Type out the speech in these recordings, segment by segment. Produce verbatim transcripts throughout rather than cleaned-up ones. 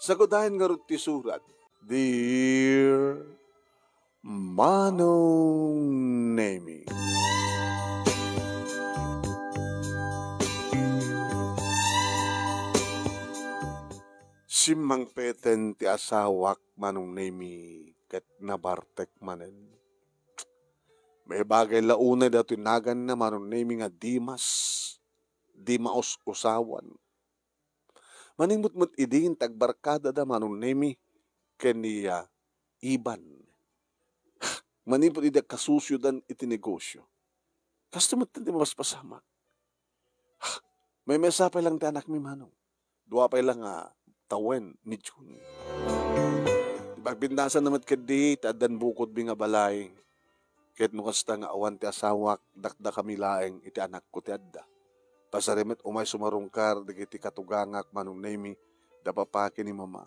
Sagudayen ngarud ti surat, Dear Manong Nemi. Simmangpeten ti asawak, Manong Nemi, ket nabartek manen. Maibagay la unay datoy naganna, Manong Nemi, nga Dimas, Dimaus-usawan. Manimut met idin ti agbarkadada, Manong Nemi, ken ni, ah, Iban. Manipud idi agkasusiodan iti negosio. Kasto met ti mapaspasamak. Maymaysa pay lang ti anakmi, Manong. Dua pay lang nga tawen ni June. Ti pagpintasan na met ketdi, ti addan bukodmi nga balay. Ket no kasta nga awan ti asawak, dakdakami laeng iti anakko ti adda. Pasari met umay sumarungkar dagiti katugangak, Manong Nemi, da papa ken ni mama.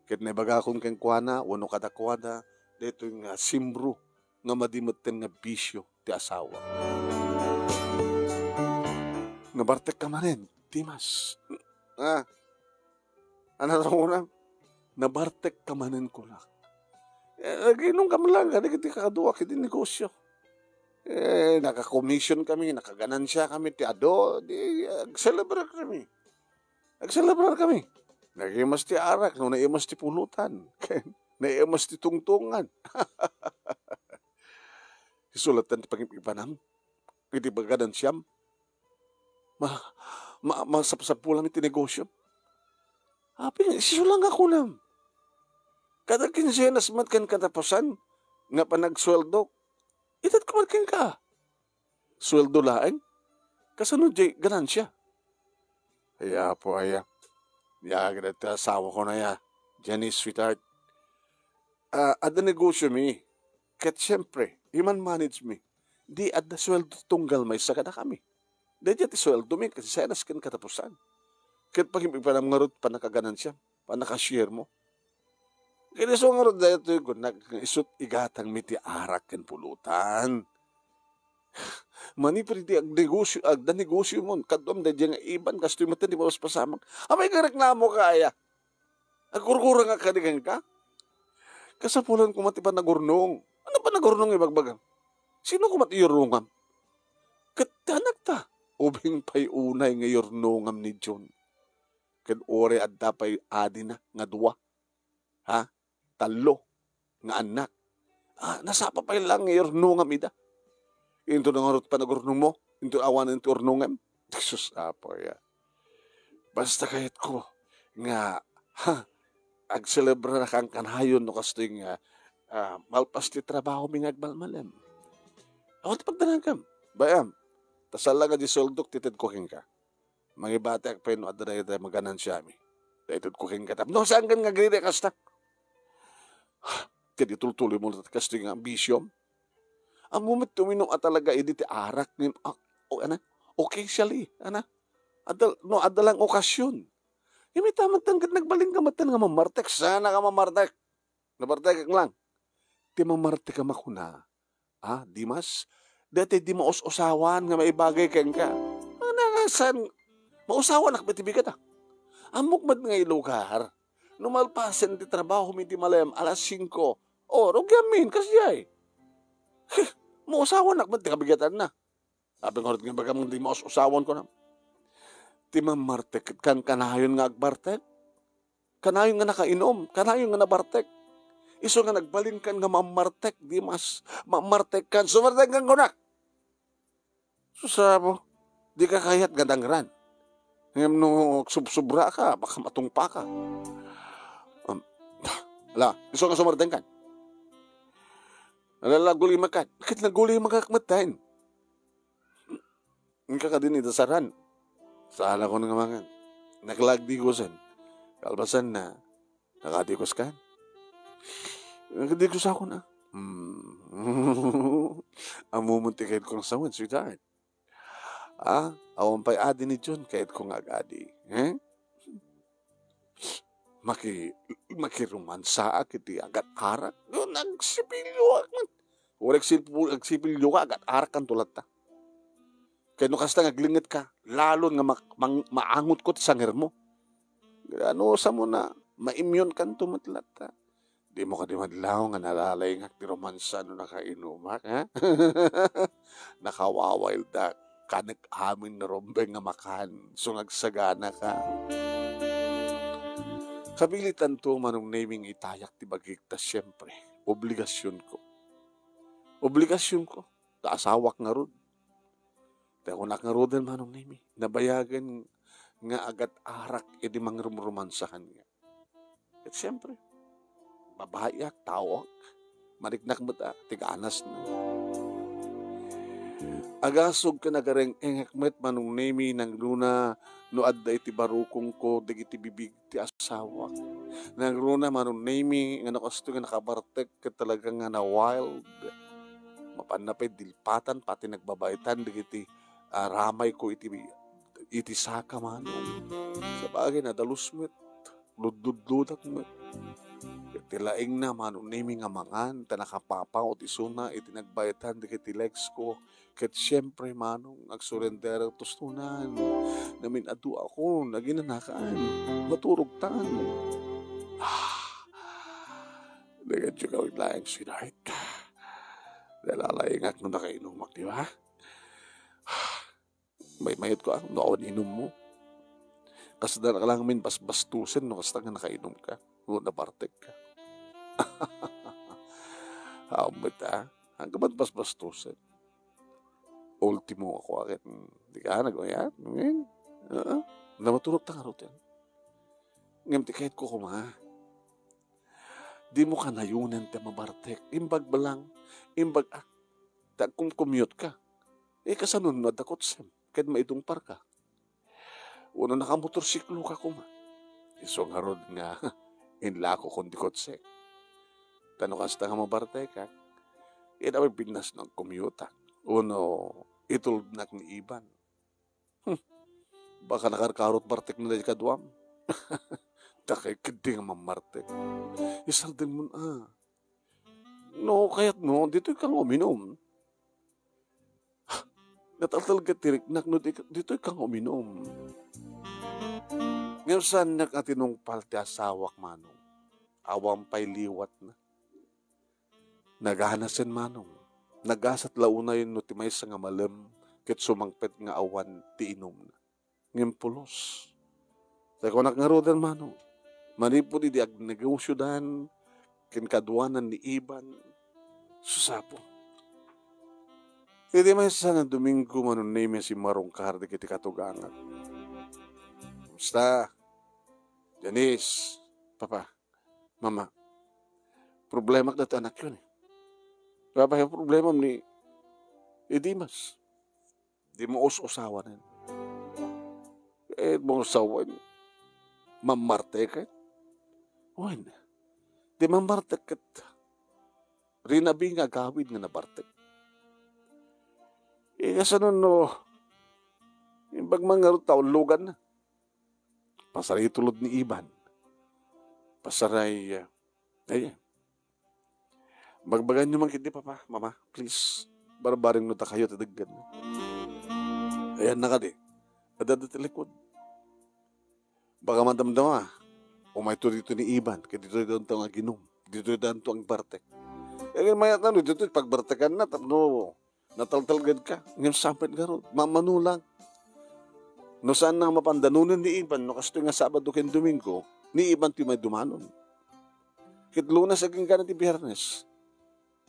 Ket naibagakon kenkuana wenno kadakuada, daytoy nga simbro nga madi metten nga bisio ti asawa. Nabartekka manen, Dimas. Ah, ano sa una? Nabartekka manen, kunak. Eh, nag-inom ka man lang, kadi iti kakaduak iti negosyo. Eh, naka-commission kami, nakaganansya kami, ti adu, di, agselebrar kami. Agselebrar kami. Naimas ti arak, no naimas ti pulutan. Naimas ti tungtungan. Isu latta ti pagip-ipanam iti paganansya. Ma-, ma-, masapsapulam iti negosyo. Apay, isu lang nga kunam. Kada kinsenas met ken katapusan nga panagsueldok, itedko met kenka. Sueldo laeng? Kasano diay ganansya? Ay, Apo, aya. Aya, kadagiti asawako na ya. Janice, sweetheart. Ah, adda negosyomi. Ket siempre, iman-manage mi. Di adda sueldo tunggal maysa kadakami. Daydiay ti sueldomi, kinsenas ken katapusan. Ket pagim-ipanam ngarud pannakaganansiam, pannaka-share mo. Ket isu ngarud daytoy kunnak nga isut' igatangmi ti arak ken pulutan. Manipud idi agnegosyo, agda negosyo mon, kaduam daydiay nga Iban, kastoy met ti mapaspasamak. Apay nga reklamoka aya? Agkurkurangak kadi kenka? Kasapulan koma ti panagurnong. Ano panagurnong ibagbagam? Sino koma ti iyurnongam? Ket ti anakta, ubing pay unay nga iyurnongam ni June. Ket uray adda pay adina nga dua. Ha? Tallo nga annak. Ah, nasapa pay lang nga iyurnongam ida. Inton ngarud panagurnongmo, inton awanen ti urnongem. Jesus, Apo, ya. Basta kayatko nga, ha, agselebraraka kanayon no kastoy nga, ah, malpas ti trabahomi nga agmalmalem. Awan ti pagdanagam. Bay-am, ta saan la nga di sueldok ti itedko kenka. Mangibatek pay no adda dayta maganansiami. Ta itedko kenka tapno saankan nga agriri a kasta. Ket itultuloymo latta kastoy nga ambisiom. Ammom met ti uminom a talaga idi ti arak ngem, ah, o, ana, occasionally, ana. Adda, no adda lang okasyon. Ngem ita metten ket nagbalinka metten nga mamartek. Saanka mamartek? Nabartekak lang. Ti mamartek a makuna, ah, Dimas, daytoy di maus-usawan nga maibagay kenka. Ano nga saan? Mausawanak met ti bigat, ah. Ammok met nga ilugar. No malpasen ti trabahomi idi malem alas singko, o, rugiammin, kasdiay. Mausawanak met ti kabigatanna. Apay ngarud nga ibagam nga di maus-usawan, kunam. Ti mammartek ket kan-, kanayon nga agbartek. Kanayon nga nakainom, kanayon nga nabartek. Isu nga nagbalinkan nga mammartek, Dimas, mammartekkan, sumartekkan kunak. Sus, Apo, dika kayat nga dangran. Ngem no agsubsubraka, baka matungpaka. Um, ala, isu nga sumartekkan. Ala, nagulimakak. Ket nagulimakak metten. Inka kadin ida saran. Saan a kun nga mangan. Naglagdigusen. Kalpasanna, nakadigus kan. Nagdigus ako na. Hmm. Ammom ti kayatko nga sawen, sweetheart. Ah, awan pay adi ni June, kayatko nga agadi. Eh? Maki-, makiromansaak iti agat-arak. Yo, nagsipilyoak man. Uray agsipu-, agsipilyoka, agat-arak kanto latta. Ket no kasta nga aglingetka, lalon nga mak-, mang-, maangotko ti sangermo. Ano sa mo na, maimyonkanto met latta. Dimo kadi madlaw nga nalalayngak ti romansa no nakainumak, ha? Nakawawayda. Kanek amin no rumbeng nga makan, so nga agsaganaka. Kabilitanto, Manong Nemy, nga itayak ti bagik ta siempre, obligasyonko. Obligasyonko, ta asawak ngarud. Ta kunak ngaruden, Manong Nemy, nabayagen nga agat-arak idi mangrumrumansakan nga. Ket siempre, babayak, taoak, mariknak met a, ti ganasna. Agasog ken agareng-engek met, Manong Nemy, nangruna no adda iti barukongko dagiti bibig ti asawak. Nangruna, Manong Nemy, nga no kastoy nga nakabartek ket talaga nga na-wild. Mapanna pay dilpatan pati nagbabaetan dagiti, ah, ramayko iti, iti saka, Manong. Sabagay, nadalus met. Ludludludak met. Ket ti laingna, Manong Nemy, nga mangan, ta nakapapaw ti isuna iti nagbaetan dagiti legs ko. Ket siempre, Manong, agsurenderakto istunan. Namin-aduakon, aginanakan. Maturogtan. Ah, dagiti gawid laeng, sweetheart. Nalalayngak no nakainumak, di ba? Maymayatko, ah, no awan inummo. Kasda ka lang min basbastusen no kasta nga nakainumka. No nabartekka. Awan met, ah. Haan ka met basbastusen. Ultimo ako, akin. Di ka naguyat? Ngayon? Oo. Namaturog ta ngarud yan. Ngem ti kayatko koma, dimo kanayonen ti mabartek. Imbag balang. Imbag, ah, ta kumkumyot ka. Eh, kasano no adda kotsem? Ket maidungparka. Wenno nakamotorsiklo ka koma. Isu ngarud nga inlako kon di kotse. Ta no kasta nga mabartekak, ita pay pinnas no agkumyotak. Wenno itulodnak ni Iban. Hmm. Baka nakarkarot bartek na daydi kaduam. Dakay ketdi nga mammartek. Isalden mon, ah. No, kayatmo, ditoy ka nga uminum. Nataltalged ti riknak no di-, ditoy ka nga uminum. Ngem saannak a tinungpal ti asawak, Manong. Awan pay liwatna. Naganasen, Manong. Nagasat la unay no ti maysa nga malem ket sumangpet nga awan ti inumna. Ngem pulos. Ta kunak ngaruden, Manong, manipud idi agnegosiodan ken kaduanan ni Iban, susapo. Iti maysa nga Domingo, Manong Nemy, simmarungkar dagiti katugangak. Kumusta? Janice, Papa, Mama, problemak dati anakyo ni. Papa, yung problemam ni, ni Dimas. Di mo us-usawanen. Eh, mo usawen. Mamartek, eh. Wen. Di mamartek ket rinabi nga agawid nga nabartek. Eh, kasano no, imbag man ngarud ta ullogan na. Pasar itulod ni Iban. Pasaray, eh, ay, Bagbaganyo man ketdi, Papa, Mama, please. Barbareng no ta kayo ti daggen. Ayan na kadi. Adda ti likod. Baka madamdama. Umayto dito ni Iban, kay dito danto nga ginum. Dito danto ang bartek. Kaya mayat na, no, dito pagbartekan na, tapno nataltalged ka. Ngem sampay ngarud, mamanulang. No saan na nga mapandanonen ni Iban, no kastoy nga Sabado ken Domingo, ni Iban ti may dumanon. Ket Lunes agingga na ti Biyernes.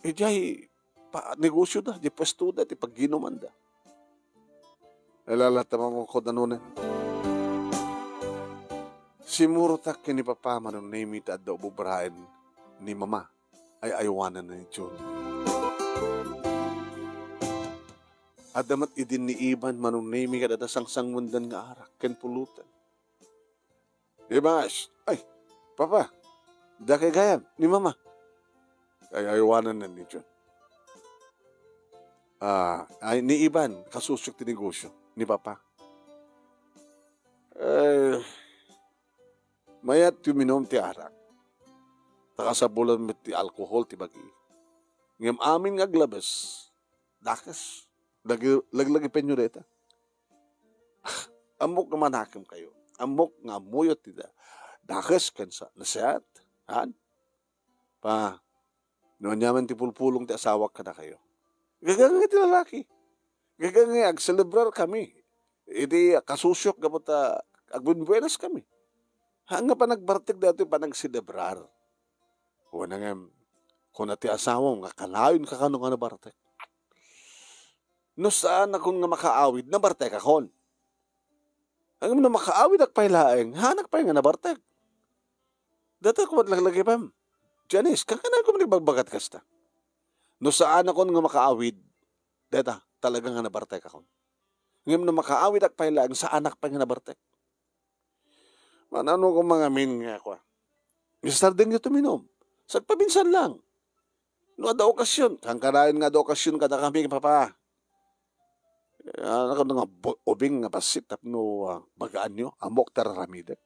Idiay pa-, negosyo da, di pwesto da, ti pagginumanda. Alala ta mamangkod ano na. Simurotak ken ni Papa Manong Nemy ta adda ububraen ni Mama ay aywanan ni Jun. Adda met idin ni Iban Manong Nemy ket adda sangsanguendan nga arak ken pulutan. Dimas, ay, Papa, dakay gayam ni Mama. Ay, aywanan na ni Jun. Ah, ay, ni Iban, kasusyok ti negosyo ni Papa. Eh, mayat ti uminum ti arak. Ta kasapulan met ti alkohol ti bagi. Ngem amin nga aglabes, dakes. Lagi-, laglagipenyo dayta. Ammok nga manakem kayo. Ammok nga ammoyo ti da-, dakes ken sa-, naseat. Haan? Pa, no aniaman ti pulpulong ti asawak kadakayo. Gaga nga ti lalaki. Gaga nga agselebrar kami. Iti kasusiok gapu ta agbunbuenas kami. Haan nga panagbartek daytoy panagselebrar. Kuna ngem, kuna ti asawam nga kanayon ka kano nga nabartek. No saanakon nga makaawid, nabartekakon. Ngem no makaawidak pay laeng, haanak pay nga nabartek. Dayta koma laglagipem. Janice, kankanayon koma nagbagbagat kasta. No saanakon nga makaawid, dayta, talaga nga nabartekakon. Ngem no makaawidak pay laeng, saanak pay nga nabartek. Manano ko mangamin nga kua. Mister Deng dito minom. Sagpabinsan lang. No adda okasyon, kankanayon nga adda okasyon kadakami, Papa. Anak nga bu-, ubing nga bassit tapno, ah, bagaanyo, ammok ti ar-aramidek.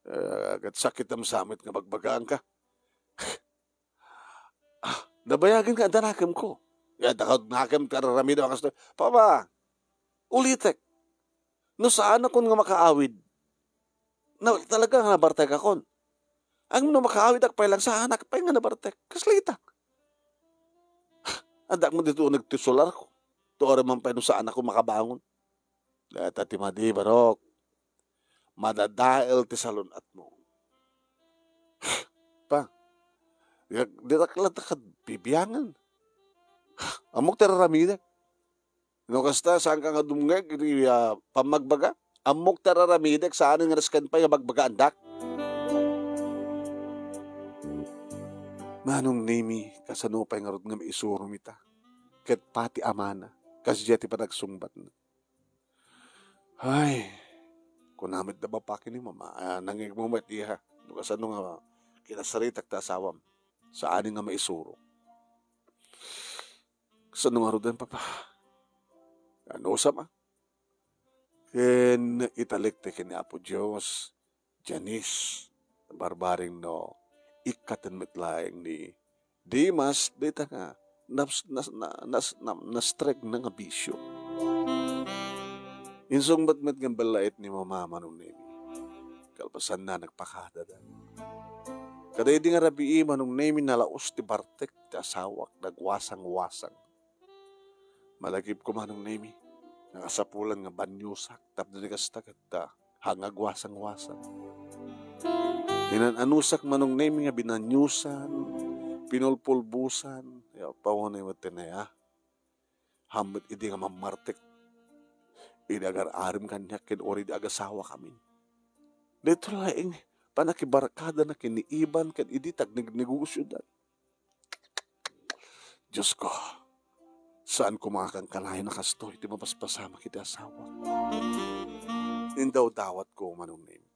Eh, ket sakit am samit nga bagbagaanka. Ah, nabayagen nga adda nakemko. Ya, dakod nakem ti ar-aramidek a kastoy. Papa, ulitek. No saanakon nga makaawid, na, talaga nga nabartekakon. Ngem no makaawidak pay lang, saanak pay nga nabartek. Kasla ita. Addak mo dito nagtisular ko. Tuwari man pay no saan ako makabangon. Dayta ti madi, barok. Madadael ti salun-atmo. Pa, di, di ta ka bibiangan. Ammok ti ar-aramidek. No kasta, saanka nga dumngeg iti, ah, pammagbaga? Ammok ti ar-aramidek, saanen nga nasken pay nga bagbagaandak. Manong Nemi, kasano pay ngarud nga maisurom ita? Ket pati amana, kasdiay ti panagsungbatna. Ay, kuna met da bapaki ni Mama, ah, nangngegmo met, iha. No kasano nga kinasaritak ti asawam, saanen nga maisurom. Kasano ngaruden, Papa? Anusam a? Ken italek ti ken ni Apo Dios, Janice, barbareng no ikkaten met laeng ni Dimas, dayta nga nas-, nas-, na-, nas-, na-, nastrek na nga bisyo. Insungbat met nga bellait ni Mama, Manong Nemi. Kalpasanna, nagpakada da. Kadaydi nga rabii, Manong Nemi, nalaos ti bartek ti asawak, nagwasangwasang. Malagipko, Manong Nemi, nakasapulan nga baniosak tapno di kasta ket, ah, hangagwasangwasang. Inan-anusak, Manong Nemi, nga binaniosan, pinulpulbosan, ya, paunay met ti naya. Hammet idi nga mammartek, idi agar-arim kaniak ken uray di agasawakamin. Daytoy laeng panakibarkadana ken ni Iban ken idi ti agnegnegosioda. Dios ko, saan koma nga kankanayon a kastoy ti mapaspasamak iti asawak. Indawdawatko, Manong Nemi.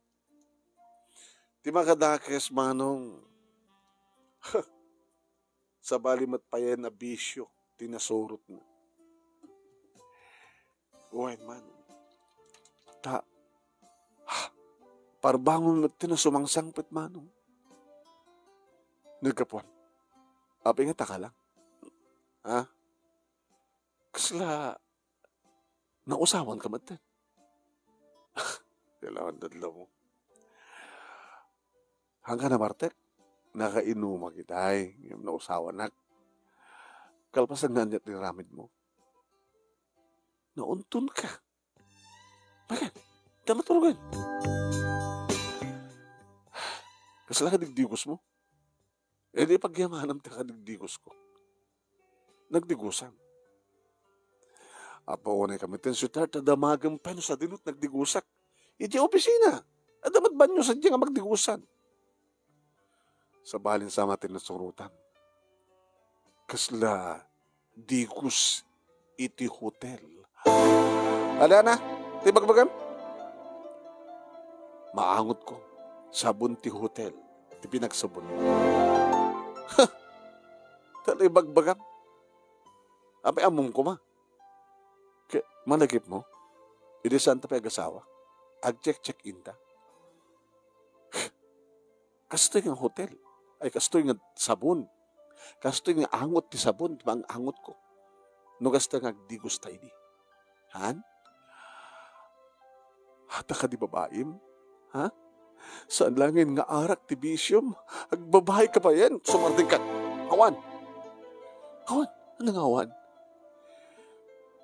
Ti makadakes, Manong, sabali met payen a bisio ti nasurotna. Wen man. Ta, parbangon met ti nasumangsangpet, Manong. Naggapuan. Apay nga taka lang? Ha? Kasla nausawan ka met? Kailangan dadla mo. Hangka namartek, nakainumak itay, ngem nausawanak. Kalpasan nga aniat ti ramid mo? Naunton ka. Bakit? Di ka maturugan. Kasla ka digdigos mo? Eh, di pagyamanam ti kadigdigos ko. Nagdigusan. Apo, unay kami ten sweetheart, ta damagem pay no sadino ti nagdigusak. Iti opisina. Adda met banyo sadiay nga magdigusan. Sabalin sa matin nasurotan. Kasla digos iti hotel. Adana, ti bagbagam? Maangotko, sabon ti hotel, ti pinagsabon. Ha! Dayta ibagbagam? Apay ammom koma? Ke-, malagip mo? Idi saan ta pay agasawa? Agcheck-check in ta? Kastoy nga hotel. Ay, kastoy nga sabon. Kastoy nga angot ti sabon, ti maang-angotko. No kasta nga agdigos ta idi. Han? Hata ka di babaim? Ha? Saan laengen nga arak ti bisiom? Agbabaika payen, sumardengka. Awan. Awan. Ania nga awan?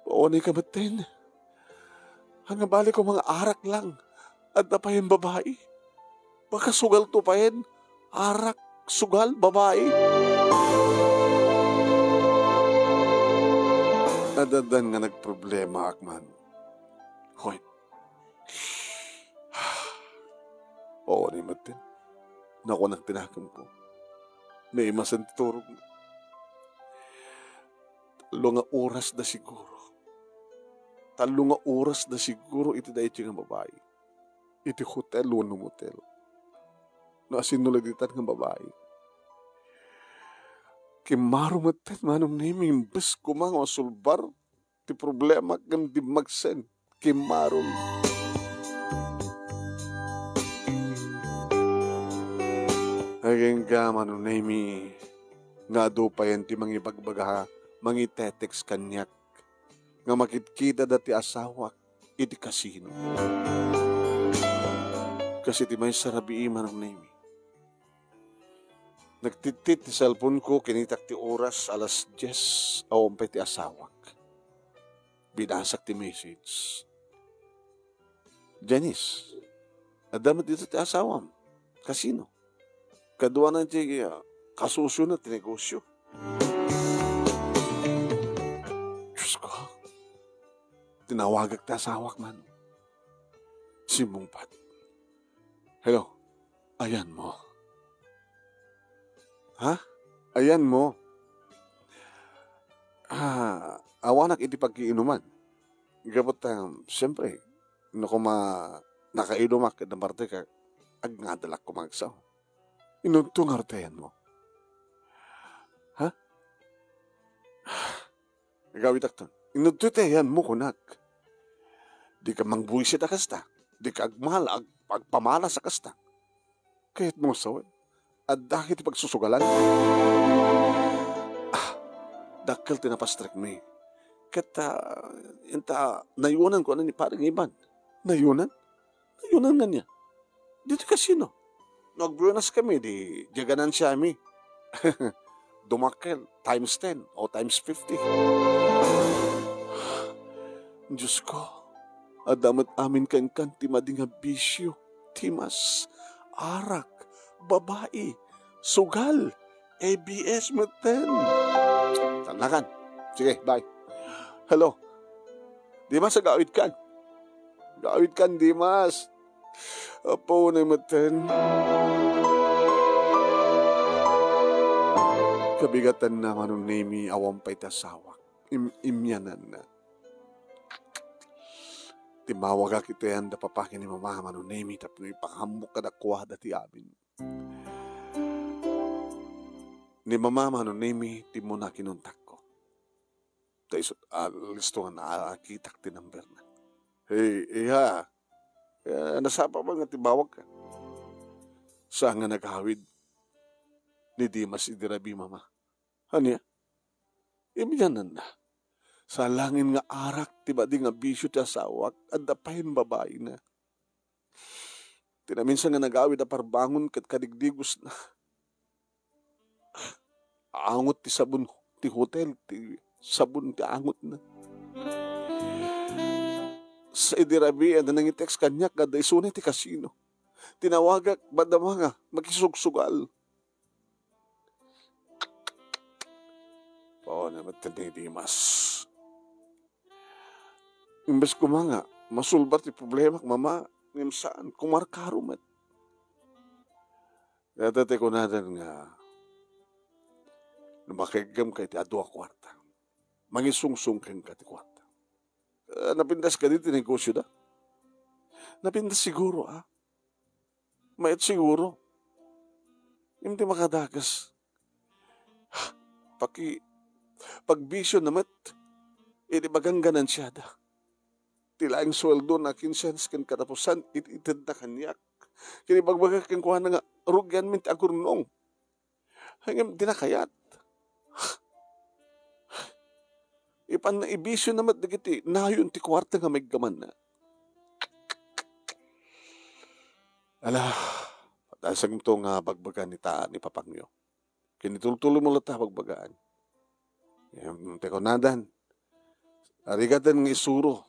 Paunay ka metten. Ania bale koma nga arak lang, adda payen babai? Makasugalto payen, arak, sugal, babai? Addan nga nagproblemaak man. Hoy. Oo, ni metten. Nakunak ti nakemko. Naimasen ti turogna. Tallo nga oras da siguro. Tallo nga oras da siguro iti daytoy nga babai. Iti hotel wenno motel. No asino la ditan nga babai. Kimmaro metten, Manong Nemi, imbes koma nga masulbar ti problema ken dimmagsen. Kimmaro. Agingga, Manong Nemi, nga adu payen ti mangibagbaga, mangitetext kaniak nga makitkitada ti asawak iti kasino. Kas iti maysa rabii, Manong Nemi. Nagtittit ti cellphone-ko, kinitak ti oras, alas dies, awan pay ti asawak. Binasak ti message. "Janice, adda met dita ti asawam. Kasino? Kaduana ti, ah, kasosyona ti negosyo." Diyos ko, tinawagak ti asawak man. Simmungpat. "Hello, ayanmo?" "Ha? Ayanmo?" "Ah, awanak iti pagkiinuman. Gapu ta, siyempre, no koma nakainumak ket namartek, agngadalak koma nga agsao." "Inunto ngarud ti ayanmo?" "Ha?" "Agawidak ton. Inunto ti ayanmo, kunak. Dika mangbuisit a kasta. Dika agmal-, ag-, agpamalas a kasta. Kayatmo nga sawen, adda iti pagsusugalan?" Ah, dakkel ti napastrekmi. Ket, ah, inta, nayonan ko ni Pare Iban. Nayonan? Nayonan nga niya. Ditoy kasino. No agbuenas kami, di, diay ganansiyami. Dumakkel, times ten o times fifty. Diyos ko, adda met amin kenkan ti madi nga bisio, timas, arak, babai, sugal, A B S metten. Tannakan. Sige, bye. Hello. Dimas, agawidkan. Agawidkan, Dimas. Apo, unay metten. Kabigatanna, Manong Nemi, awan pay ti asawak. Im-, immiananna. Timmawagak iti ayan da papa ken ni mama, Manong Nemi, tapno ipakaammo kadakuada ti amin. Ni mama, Manong Nemi, ti immuna kinontakko. Ta isu-, ah, listo nga naakitak ti number na. "Hey, iha, eh, nasapa ba nga timmawagka?" Saan nga nagawid ni Dimas idi rabii, mama. Ania? Immiananna. Saan laengen nga arak ti madi nga bisio ti asawak, adda payen babaina. Ti naminsan nga nagawid a parbangon ket kadigdigosna. Angot ti sabon ti hotel, ti sabon ti angotna. Sa idi rabii, adda nangitext kaniak nga adda isuna iti kasino. Tinawagak, madama nga makisugsugal. Paano met ni Dimas? Imbes koma nga masulbar ti problemak, mama, ngem saan, kumarkaro met. Dayta ti kunadan nga, no makaiggem ka iti adu a kuarta, mangisungsong kenka ti kuarta. Ah, napintas kadi ti negosyo da? Napintas siguro, ah. Mayat siguro. Ngem ti makadakes, paki-, pagbisyo na met iti bagang ganansiada. Ti laeng sueldo na kinsense ken katapusan, it-, itedna kaniak. Ken ibagbagak kenkuana nga, rugianmin ti agurnong. Ngem dina kayat. Ipanna ibisyo na met dagiti nayon ti kuarta nga maiggamanna. Ala, patasagto nga bagbagan ni taan ni papangyo. Kinitultuloy mo latta bagbagaan. Em, ti kunadan, arigaten nga isuro,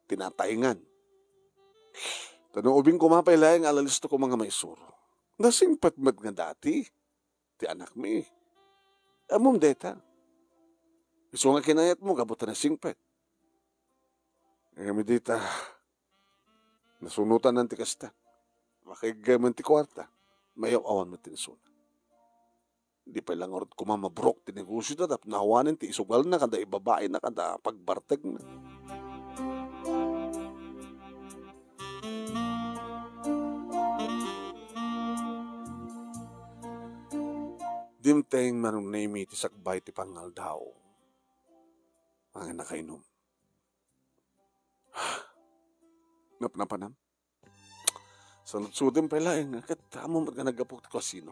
tinataingan. Ta no ubing koma pay laeng a listo koma nga maisuro. Nasingpet met nga dati ti anakmi. Ammom dayta. Isu nga kinayatmo, gapu ta nasingpet. Ngem dita, nasunotan ti kasta. Makaiggay man ti kuarta, mayaw-awan met ti nasuna. Di pay la ngarud koma maburok ti negosio da, tapno awanen ti isugalna kada ibabaina kada pagbartekna. Dimteng Manong Nemi ti sakbay ti pangaldaw. Mga nakainom. Napnapanam? Saludsodem pay laeng, ket ammom met nga naggapu ti kasino.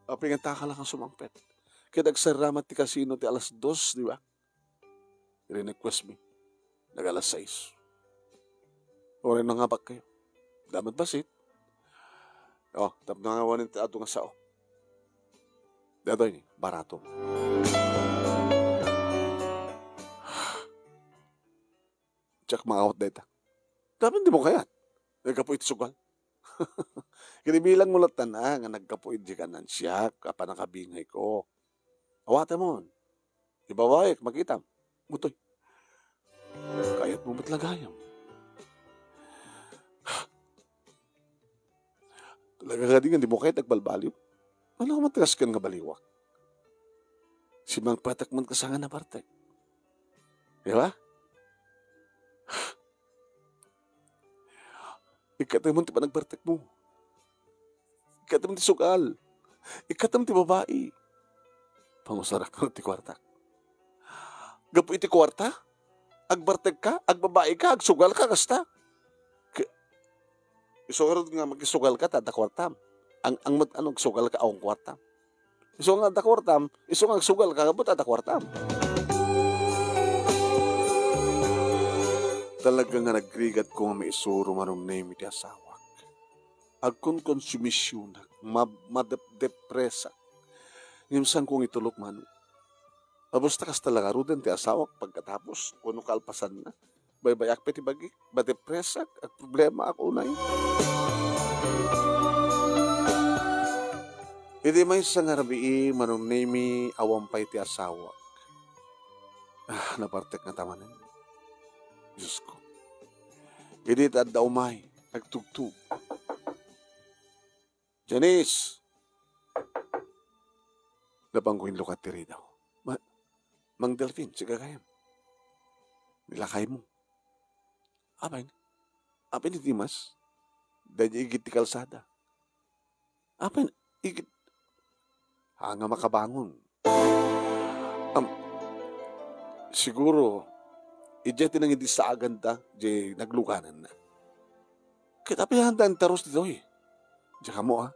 Apay nga taka la nga sumangpet? Ket agsarramat ti kasino ti alas dos, di ba? Rin-request mi. Nag-alas sais. Uray no nga bakkayo. Damat basit. Oh, tapno nga awanen ti adu nga sao. Datoy ni, baratom. Diak maawat dayta. Dapat di mo kayat. Naggapu iti sugal. Kinibilang mo latta na nga naggapu iti kanansiak a panangkabingayko. Awatemon. Ibabaek, makitam. Mutoy. Kayat mo met lagayam. Talaga kadi nga di mo kayat agbalbaliw? Ano ka matigas ken nga baliwak? Simangpetek man kasanga nabartek. Di ba? Ikkatem ti panagbartek mo. Ikkatem ti sugal. Ikkatem ti babai. Pangusarak ti kuarta. Gapu iti kuarta? Agbartek ka, agbabai ka, agsugal ka, kasta. Ke-, isu ngarud nga makisugal ka, ta adda kuartam. Ang, ang mat-, ano, agsugal ka, awan kuartam. Isu nga adda kuartam, isu nga agsugal ka, gapu ta adda kuartam. Talaga nga nagrigat ko nga maisuro Manong Nemi ti asawak. Agkonkonsumisionak, ma-, madepdepresak. Ngem saan ko nga itulok, Manong. Abus ta kasta la ngaruden ti asawak pagkatapos, wenno kalpasanna. Baybayak pay ti bagik, madepresak, agproblemaak unay. Idi maysa nga rabii, Manong Nemi, awan pay ti asawak. Ah, nabartek nga tamanen. Diyos ko. Idi ta adda umay, nagtugtog. Janice! Napanko inlukat ti ridaw. Ma-, Mang Delfin, sika gayam. Nilakay mo. Apay, apay ni Dimas? Daydi igid ti kalsada. Apay, igid. Haan nga makabangon. Am, siguro, idiay ti nangidisaaganda, di naglugananna. Ket apay haan ta intaros ditoy? Diak ammo, a.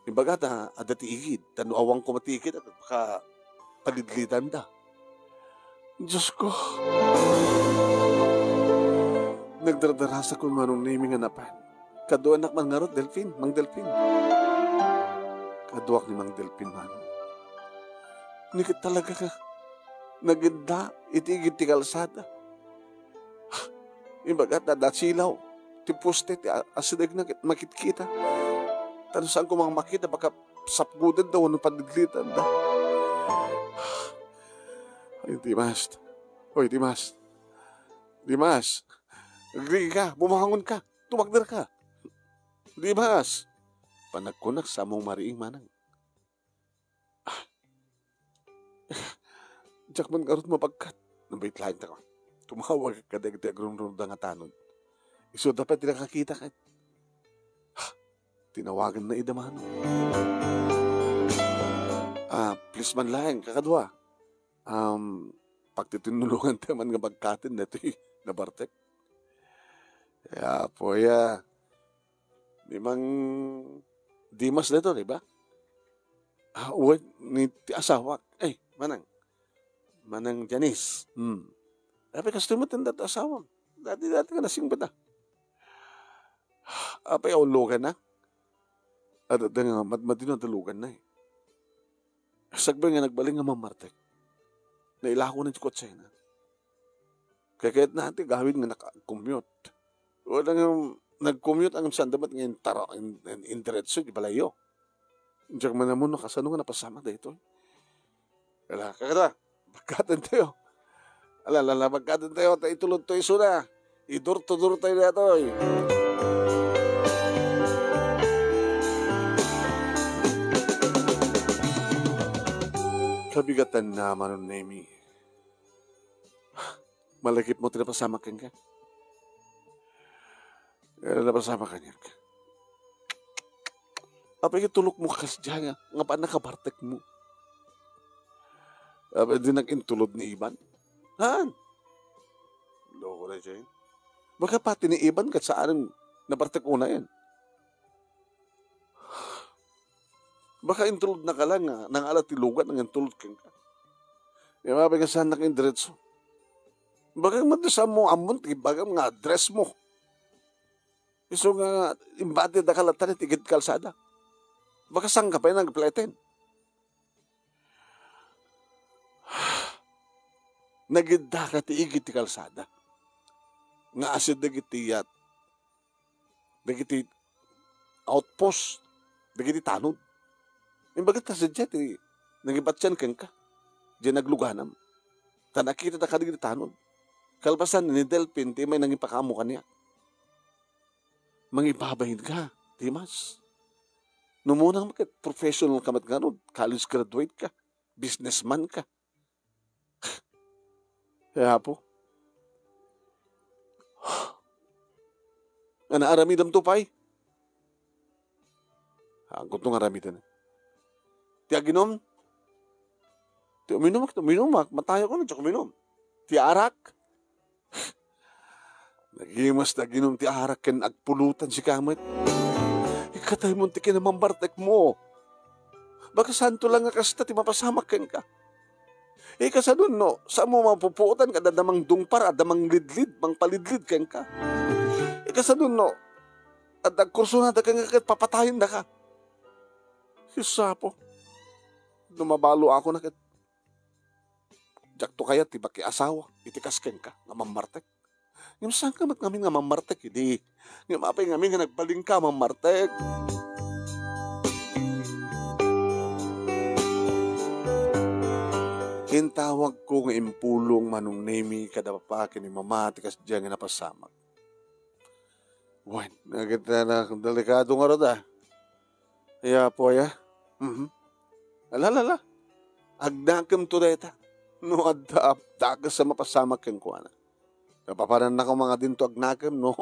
Imbagada, adda ti igid, ta no awan koma ti igid, baka palidlitanda. Diyos ko. Nagdardarasakon, Manong Nemi, nga napan. Kaduanak man ngarud, Delfin, Mang Delfin. Kaduak ni Mang Delfin, Manong. Ni ket talaga nga nagidda iti igid ti kalsada. Imbagada, adda silaw ti poste ti a-, asidegna ket makitkita. Ta no saan koma nga makita, baka sapgudenda wenno padidlitanda. Ay, Dimas. Oy, Dimas. Dimas. Agrigi ka, bumangon ka, tumagder ka. Dimas. Panagkunak sa ammong mariing, Manang. Ah. Diak man ngarud mapagkat. Nabait laeng ta, tumawag kadagiti agrungrunod nga tanod. Isu da pay ti nakakita ket. Ah, tinawagan na ida, Manong. Ah, please man laeng, kakadua. Um, pagtitinnulongan ta man nga bagkaten daytoy nabartek. Ya, po ya. Ni Mang Dimas dayto, di ba? Ah, uway, ni ti asawak. Ay, Manang. Manang Janice. Hmm. Apay, kastoy met ti asawam. Dati, dati nga nasingpet, ah. Apay a ulloganna? Adda nga madmadino a daluganna, eh. Sakbay nga nagbalin nga mammartek, nailako na ti kotsena. Kayatna ti gawid nga nag-commute. Wala nga nag-commute ang sanda met nga intara-, in-, in-, indiretso di balayyo. Diak man ammo no kasano nga napasamak daytoy. Ala, kakada, bagkaten tayo. Ala, ala, ala, bagkaten tayo, ta itulod to isuna. I-door to door tayo daytoy. Kabigatanna, Manong Nemi. Malagipmo ti napasamak kenka. Eh, napasamak kaniak. Apay nga tulokmo kasdiay nga, nga paan nakabartekmo? Apay di nag-intulod ni Iban? Haan? Loko na siya, eh. Baka pati ni Iban ket saan nabartek unayen. Baka intulod na ka lang nga, nangala ti lugan, nang intulod kenka. Di ba, baka saan na ka indiretso? Baka madusam mo, ammon, ti bagam nga address mo. Isu nga, imbati da ka latta ti igid kalsada. Baka saan ka pa nagpleten? Nagidda ka ti igid ti kalsada. Nga asid dagiti yat. Dagiti outpost, dagiti tanod. Imbagak ta sadiay ti nangibatian kenka, diay nagluganam. Ta nakita da kadagiti tanod. Kalpasan ni Delphin, ti may nangipakaammo kaniak. Mangibabain ka, Dimas. Numunang ket professional ka met ngarud, college graduate ka, businessman ka. Ay, Apo. Nga naaramidam to pay. Agko to nga aramiden. Ti aginum? Ti uminum, uminum, matayo ko na, ti uminum. Ti arak? Nagimas ti aginum ti arak ken agpulutan sika met. Ikataymon ti kinamambartek mo. Baka santo lang nga kasta ti mapasamak kenka. Ikasadun no, saan mo mapupuotan ket adda mangdungpar, adda manglidlid, mangpalidlid kenka. Ikasadun no, adda agkursunada kenka ket papatayen daka. Sus, Apo. No mabaluakon a ket diakto kayat ti makiasawa iti kas kenka nga mammartek. Ngem saan ka met ngamin nga mammartek idi? Ngem apay ngamin nga nagbalin ka mammartek? Intawagko nga impulong Manong Nemi kada papa ken ni mama ti kasdiay nga napasamak. Wen, nagita na delikado ngarud, a. Ay, Apo, aya. Mhm. Ala, ala, ala. Agnakemto dayta. No adda dakes a mapasamak kenkuana. Napapanannaka nga dinto agnakem, no?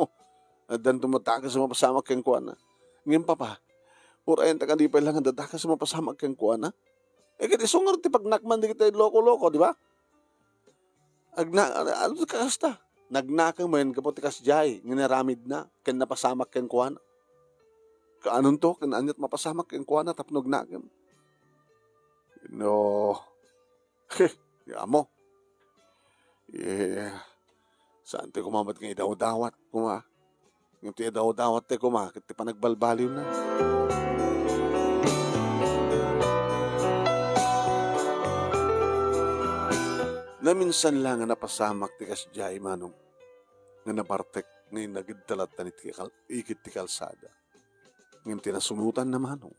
Addanto met dakes a mapasamak kenkuana. Ngem, papa, urayen ta kadi pay lang adda dakes a mapasamak kenkuana. Eh, ket isu ngarud ti pagnakman dagiti loko-loko, di ba? Agna-, ano ti kakasta? Nagnakem wen gapu ti kasdiay nga inaramidna ken napasamak kenkuana. Kaanonto ken aniat mapasamak kenkuana tapno agnakem? No. He, di amo. Eh, saan ti koma met nga idawdawat, koma? Ngem ti idawdawat ti koma, ket ti panagbalbaliwna. Naminsan la nga napasamak ti kasdiay, Manong, nga nabartek nga inagidta latta iti kal-, igid ti kalsada. Ngem ti nasunotanna, Manong,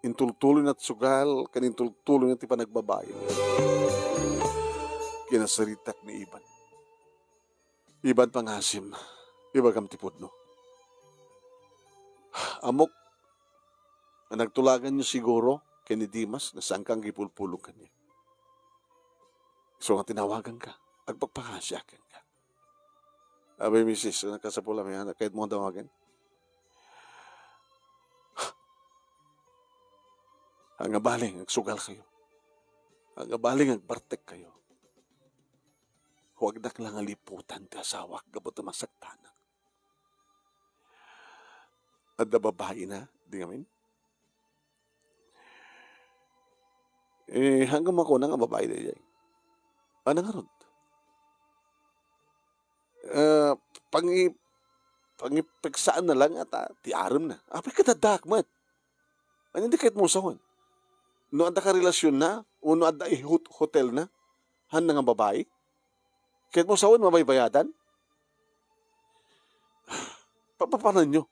intultuloyna ti sugal, ken intultuloyna ti panagbabain. Kinasaritak ni Iban. Iban Pangasim, ibagam ti pudno. Ammok a nagtulaganyo siguro ken ni Dimas nga saanka nga agipulpulong kaniak. Isu nga tinawaganka, agpakpakasiak kenka. Abay, misis, nakasapul a may anak, kayatmo nga dawagen? Agbalin, agsugal kayo. Agbalin, agbartek kayo. Huwag nak lang aliputan ti asawak gapu ta masaktanak. Adda babaina, di ngamin? Eh, hanggang makuna nga babai daydiay. Ano nga rod? Eh, pangi-, pangipeksaanna lang nga ta, ti aremna. Apay ket addaak met. Ania ti kayatmo sawen? No adda karelasionna, wenno adda ihot-, hotelna, hanna nga babai? Kayatmo sawen mabaybayadan? Papapananyo.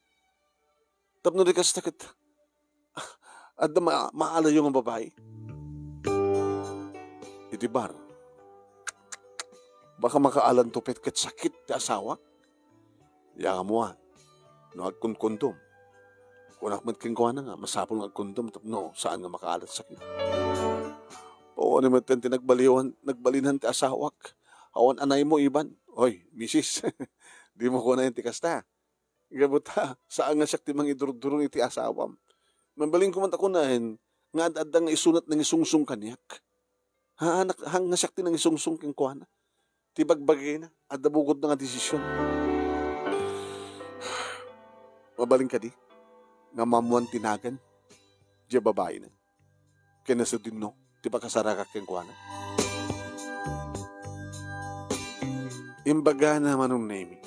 Tapno di kasta ket, adda ma-, maalayo nga babai. Iti bar, baka makaalanto pet ket sakit ti asawak. Yakamwan, no agkondom. Kunak met kenkuana nga masapul nga agkondom tapno saan nga makaalat sakit. Awan met ti nagbaliwan, nagbalinhan ti asawak. Awan anaymo, Iban. Oy, misis, dimo kunaen ti kasta. Gapu ta, saan nga siak ti mangidurudurong iti asawam. Mabalin ko man ta kunaen, nga ad-adda nga isunat nangisungsong kaniak. Ha, anak, haan nga siak ti nangisungsong kenkuana. Ti bagbagina, adda bukodna nga desisyon. Mabalin kadi, nga maammoan ti nagan, diay babaina. Ken nasudinno ti pakasarakak kenkuana. Imbagana, Manong Nemi.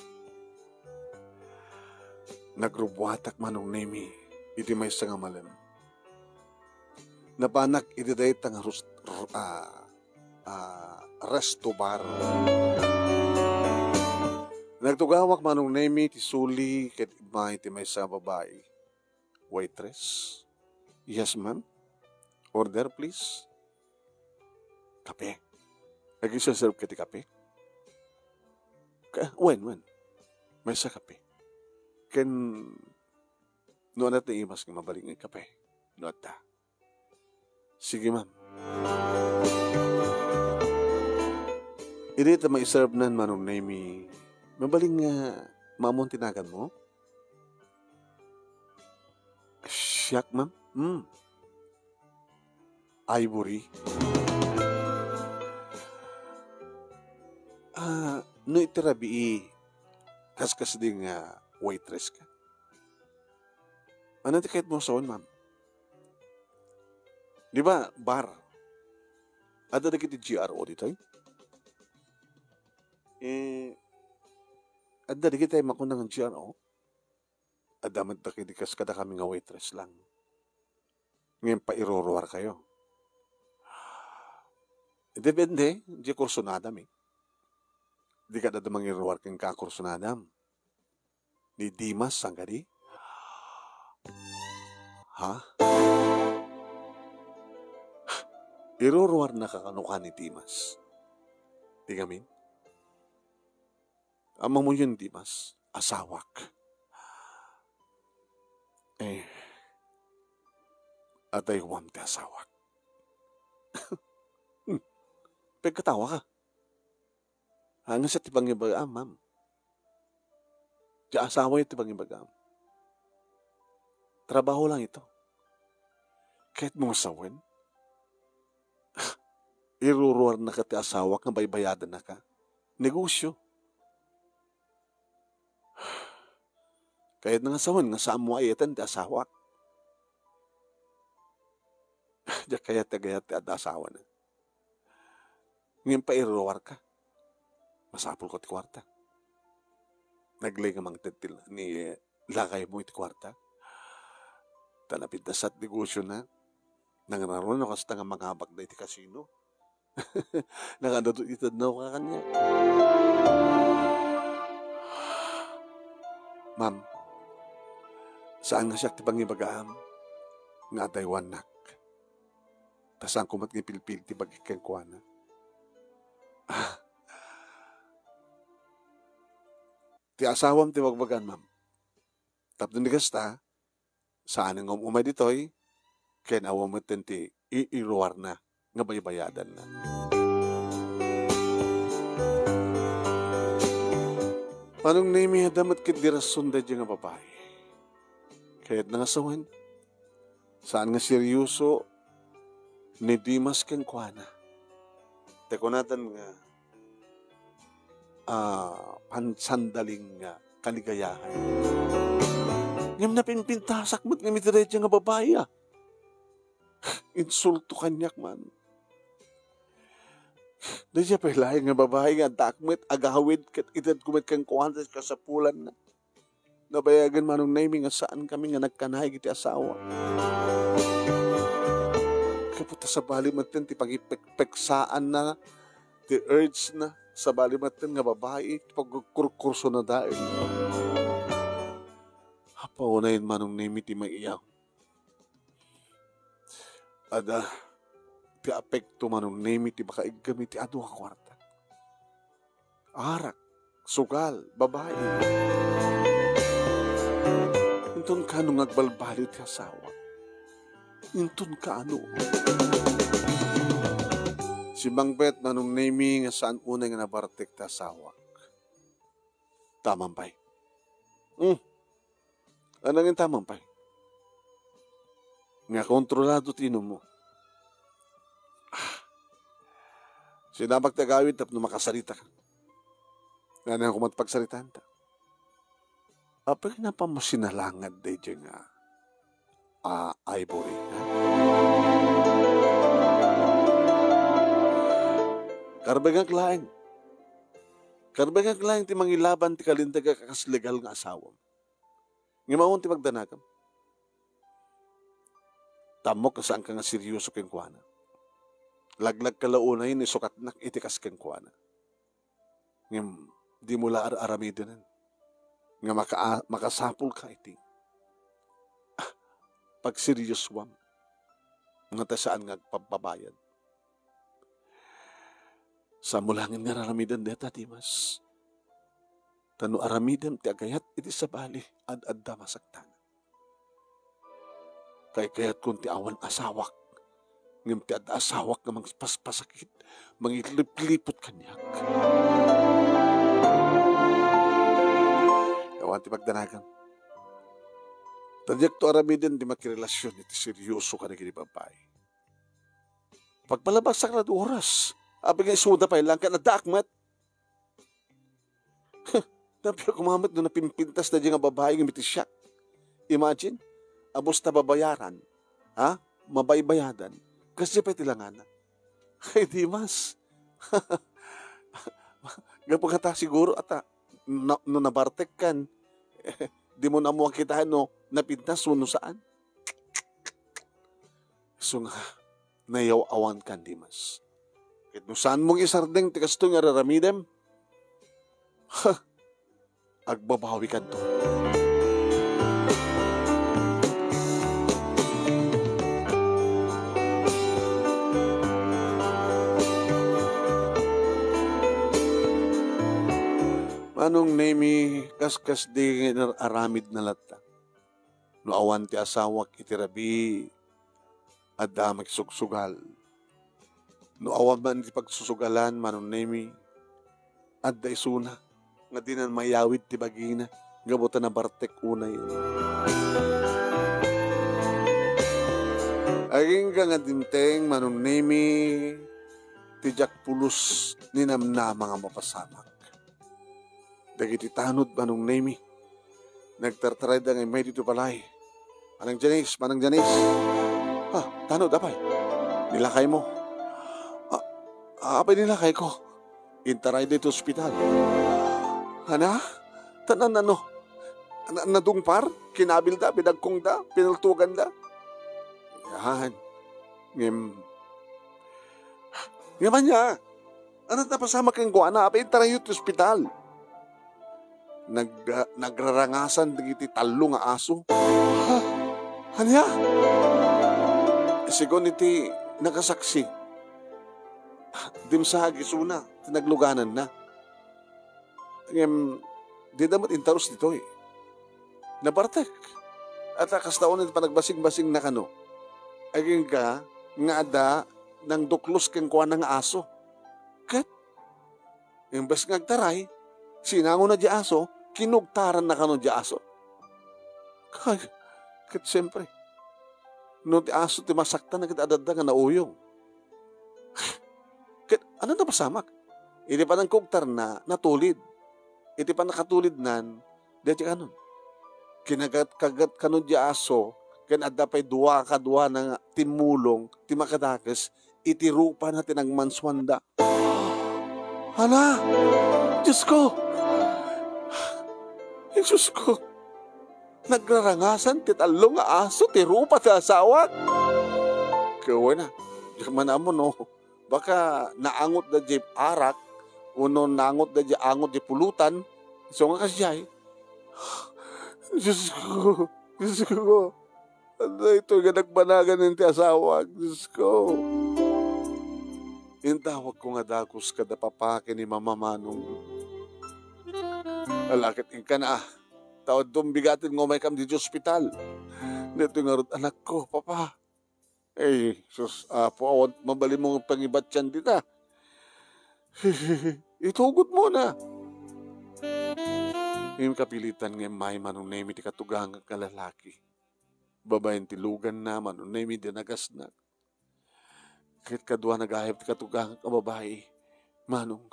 Nagrubbuatak, Manong Nemi, iti maysa nga malem. Napanak iti dayta nga rus-, r-, ah, ah, resto bar. Nagtugawak, Manong Nemi, ti suli ket immay ti maysa nga babai. Waitress? Yes, ma'am. Order, please. Kape. Agi serve ka ti kape? Ka-, wen, wen. Maysa kape. Ken, no, ania ti imas nga mabalin nga kape? No, adda. Sige, ma'am. Idi ta maiserve nan, Manong Nemi, mabalin nga maammoan ti naganmo? Siak, ma'am? Hmm. Ivory. Ah, no iti rabii, kaskasdi nga waitress ka? Ania ti kayatmo sawen, ma'am? Di ba, bar? Adda dagiti G R O ditoy? Eh, adda dagiti makuna nga G R O? Adda met dagiti kas kadakami nga waitress lang. Ngem pairuruarkayo. Depende, diay kursunadam eh. Dika adda mangiruar kenka a kursunadam. Ni Dimas, saan kadi? Ha? Iruruarnaka kano ka ni Dimas? Di ngamin? Ammom yen, Dimas, asawak. Eh, adaywam ti asawak. Hmm. Pagkatawaka. Haan nga siak ti pangibagaam, ma'am. Ti asawayo ti pangibagaam. Trabaho lang ito. Kayatmo nga sawen? Iruruarnaka ti asawak nga baybayadannaka. Negosyo. Kayatna nga sawen nga saanmo a iyatan ti asawak. Diak kayat ti agayat ti adda asawana. Ngem pairuruarka. Masapulko ti kuarta. Naglay nga mangted ti la-, ni lakaymo iti kuarta. Ta napintasat negosiona. Nangraruna kasta nga mangabakda iti kasino. Nakadadut iti tadnawka kaniak. Ma'am, saan nga siak ti pangibagaam nga adaywannak. Ta saanko met nga ipilpil ti bagik kenkuana. Ah. Ti asawam ti bagbagaan, ma'am. Tapno ni kasta, saan nga um-umay ditoy, ken awan met ti iiruarna nga baybayadanna. Manong Nemi, adda met ketdi rason daydiay nga babai. Kayatna nga sawen, saan nga seryoso ni Dimas kenkuana. Ta kunatan nga, ah, pansandaling nga kaligayahan. Ngem napimpintasak met ngem iti daydiay nga babai, ah. Insulto kaniak man. Daydiay pay laeng nga babai nga addaak met agawid ket itedko met kenkuana ti kasapulanna. Nabayagen, Manong Nemi, nga saankami nga nagkanay iti asawa. Gapu ta sabali metten ti pagipekpeksaanna, ti urge na, sabali metten nga babai ti pagkurkursona dael. Apaw, unayen, Manong Nemi, ti maiyaw. Adda ti apekto, Manong Nemi, ti makaiggem iti adu a kuarta. Arak, sugal, babai. Inton kano nga agbalbaliw ti asawa? Inton kano? Simmangpet, Manong Nemi, nga saan unay nga nabartek ti asawak. Taman pay. Hmm. Ania nga taman pay? Nga kontrolado ti inummo. Ah. Sinabak ti agawid tapno makasarita ka. Ania nga koma ti pagsaritaanta? Apay nga napan mo sinalangad daydiay nga, ah, ivory, ha? Karbengak laeng. Karbengak laeng ti mangilaban ti kalinteg a kas legal nga asawam. Ngem awan ti pagdanagam. Tammok nga saanka nga serioso kenkuana. Laglagka la unay nga isukatnak iti kas kenkuana. Ngem dimo la ar-aramidenen nga maka-, makasapulka iti, ah, pagseriosoam nga ta saan nga agpabbabayad. Saanmo laengen nga ar-aramiden dayta, Dimas. Ta no aramidem ti agayat iti sabali, ad-adda masaktan. Kaykayatkon ti awan asawak, ngem ti adda asawak nga mangpaspasakit, mangiliplipot kaniak. Awan ti pagdanagam. Ta diakto aramiden ti makirelasion iti serioso kadagiti babbai. Pagpalabasakla dua oras, apay nga isuda pay laeng ket addaak met. Huh, nappiak koma met no napimpintas daydiay nga babai nga miti siak. Imagine, abus ta babayaran, ha? Mabaybayadan. Kasdiay pay ti langana. Ay, Dimas. Gapu kata siguro ata, na-, no nabartekkan, dimo ammo a kitaen no napintas wenno saan. Isu nga, nayaw-awankan, Dimas. Ket no saanmo nga isardeng ti kastoy nga ar-aramidem, ha, agbabawikanto. Manong Nemi, kaskasdi nga inar-aramidna latta. No awan ti asawak iti rabii, adda makigsugsugal. No awan man ti pagsusugalan, Manong Nemi, adda isuna nga dinan mayawid ti bagina gapu ta nabartek unay. Agingga nga dimteng, Manong Nemi, ti diak pulos ninamnama nga mapasamak. Dagiti tanod, Manong Nemi. Nagtartarayda nga immay ditoy balay. Manang Janice, Manang Janice. Ah, tanod, apay? Nilakaymo? Ah, ah, apay nilakayko? Intarayda iti ospital. Ana? Tanan ano? Na-, nadungpar? Kinabilda? Binagkongda? Pinaltuganda? Yan. Ngem, ngem ania? Ania ti napasamak kenkuana? Apay intarayyo ti ospital? Nag-, nagrarangasan dagiti tallo nga aso. Ha? Ania? Segun iti nakasaksi, dimsaag isuna ti naglugananna. Ngem, dida met intaros ditoy. Nabartek. At kasta unay ti panagbasing-basingna kano. Agingga nga adda nangduklos kenkuana nga aso. Ket, imbes nga agtaray, sinangona diay aso, kinugtaranna kano diay aso. Kag, ket siempre, no ti aso ti masaktan, ket adda nga nauyong. Ket, ania ti napasamak? Iti panangkugtarna, natulid. Iti pannakatulidnan, diay ti kanon. Kinagat-kagat kano diay aso, ken adda pay dua kadua nga timmulong ti makadakes iti rupana ti nagmansuanda. Hala! Diosko! Jesus ko! Nagrarangasan ti tallo nga aso ti rupa ti asawak. Ket wen a, diak man ammo no baka naangot daydiay arak wenno naangot daydiay angot ti pulutan. Isu nga kasdiay. Diosko, Diosko, ania daytoy nga nagbanagan iti asawak, Diosko? Intawagko nga dagus kada papa ken ni mama, Manong. Ala ket inkana, ta adun bigaten nga umaykam idiay ospital. Daytoy ngarud anakko, papa. Ay, sus, Apo, awan mabalinmo nga pangibatian dita. Itugotmona. Ngem kapilitan nga immay, Manong Nemi, ti katugangak nga lalaki. Babaen ti luganna, Manong Nemi, ti nagasna. Ket kadua nga gayam ti katugangak a babai, Manong.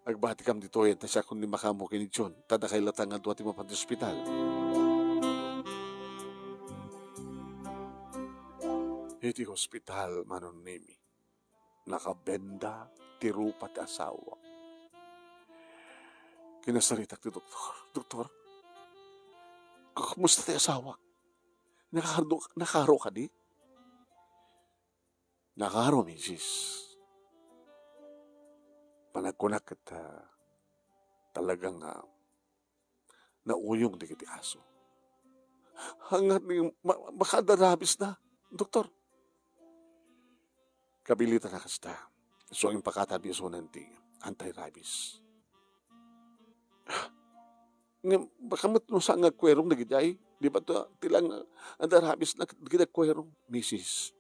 Agbatikam ditoyen ta siakon ni makaammo ken ni John, ta dakay latta nga dua ti mapan ti ospital. Iti ospital, Manong Nemi, nakabenda ti rupa ti asawa. Kinasaritak ti doktor. "Doktor, kumusta ti asawak? Nakaro-, nakaro kadi?" "Nakaro, misis. Panagkunak ket, ah, talagang, ah, nauyong dagiti aso." "Ania ti ma-, makaadda rabies na, doktor?" "Kapilitan a kasta. Isu nga impakataak isu ti anti-rabies." "Ngem baka met no saan nga agkuerong dagidiay? Di ba to, ti lang, ah, adda rabies na dagiti agkuerong?" "Misis,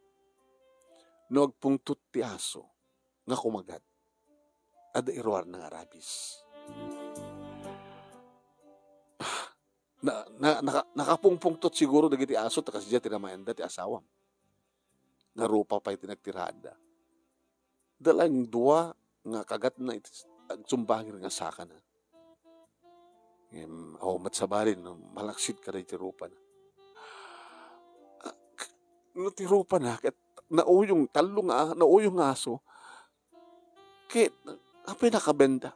no agpungtot ti aso nga kumagat, adda iruarna nga rabies." Na, na, naka-, nakapungpungtot siguro dagiti aso ta kasdiay ti namayanda ti asawam. Nga rupa pay ti nagtiraanda. Adda laeng dua nga kagatna iti agsumbangir nga sakana. Ngem, awan met sabali no malaksid kadagiti rupana. Ah, k-, no ti rupana, ket nauyong, tallo nga, nauyong nga aso, ket apay nakabenda?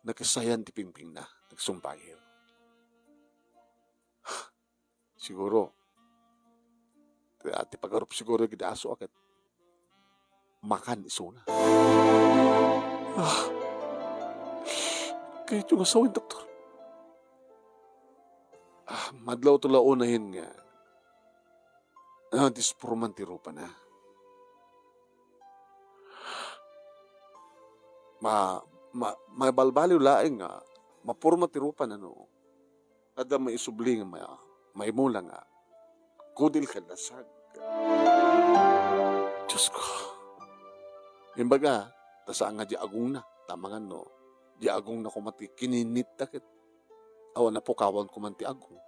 Nakassayan ti pingpingna, nagsumbangir. Siguro, ti, ti pagarup siguro dagiti aso a ket makan isuna. Ah, kayatyo nga sawen, doktor. Ah, madlawto la unayen nga, ah, disporman ti rupana. Ma-, ma-, mabalbaliw laeng nga maporma ti rupana no adda maisubli nga ma-, maimula nga kudil ken lasag. Diosko. Imbaga, ta saan nga diay agongna, ta amangan no diay agongna koma ti kininnitta ket awan a pukawan koma ti agong.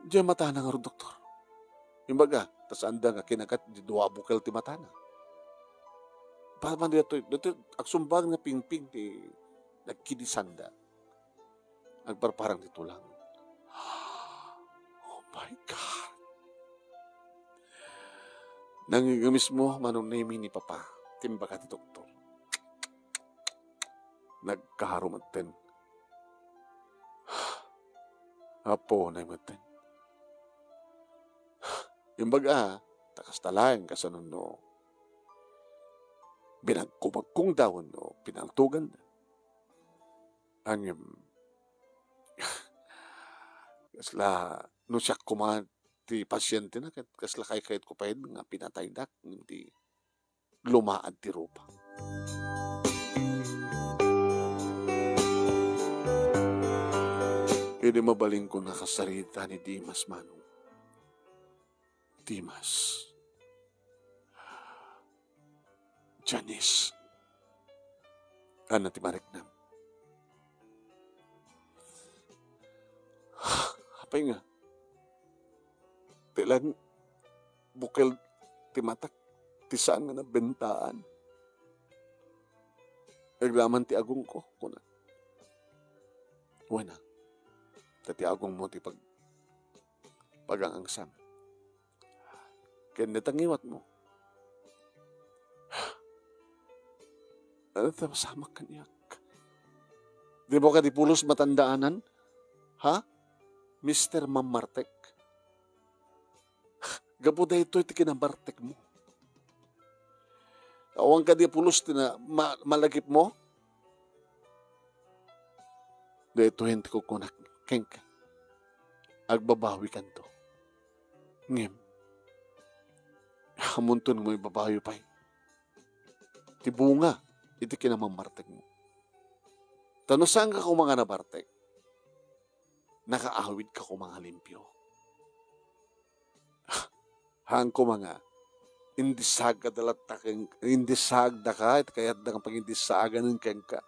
Diay matana ngarud, doktor. Imbaga, ta saanda nga kinagat diay dua a bukel ti matana. Papan daytoy, daytoy agsumbang nga pingping ti nagkidisanda. Agparparang ti tulang. Oh my God! Nangngeggemismo, Manong Nemi, ni Papa, ti imbaga ti doktor. Nagkaaro metten. Apo, nay metten. Imbaga, ta kasta laeng kasano no binagkubagkongda wenno pinaltoganda. Ngem, kasla, no siak koma ti pasientena, ket kasla kaykayatko pay nga pinataydak, ngem ti lumaad ti rupa. Idi mabalinko nakasarita ni Dimas, Manong. Dimas. Janice. Ania ti mariknam? Apay nga? Ti lang bukel ti matak ti saan nga nabentaan. Agraman ti agongko, kuna. Wen a, ta ti agongmo ti pag-, pagang-angsam. Ken dayta ngiwatmo. Ania ti masamak kaniak? Dimo kadi pulos matandaanan? Ha? Mister Mammartek? Gapu daytoy ti kinabartekmo. Awan kadi pulos ti na-, ma-, malagipmo? Daytoy ti kukunak kenka. Agbabawikanto. Ngem, amunto no maibabawi pay ti bunga iti kinamammartekmo. Ta no saanka koma nga nabartek, nakaawidka koma nga limpio. Haan koma nga, indisagda latta ken, indisagdaka, iti kayatda nga pangindisaganen kenka.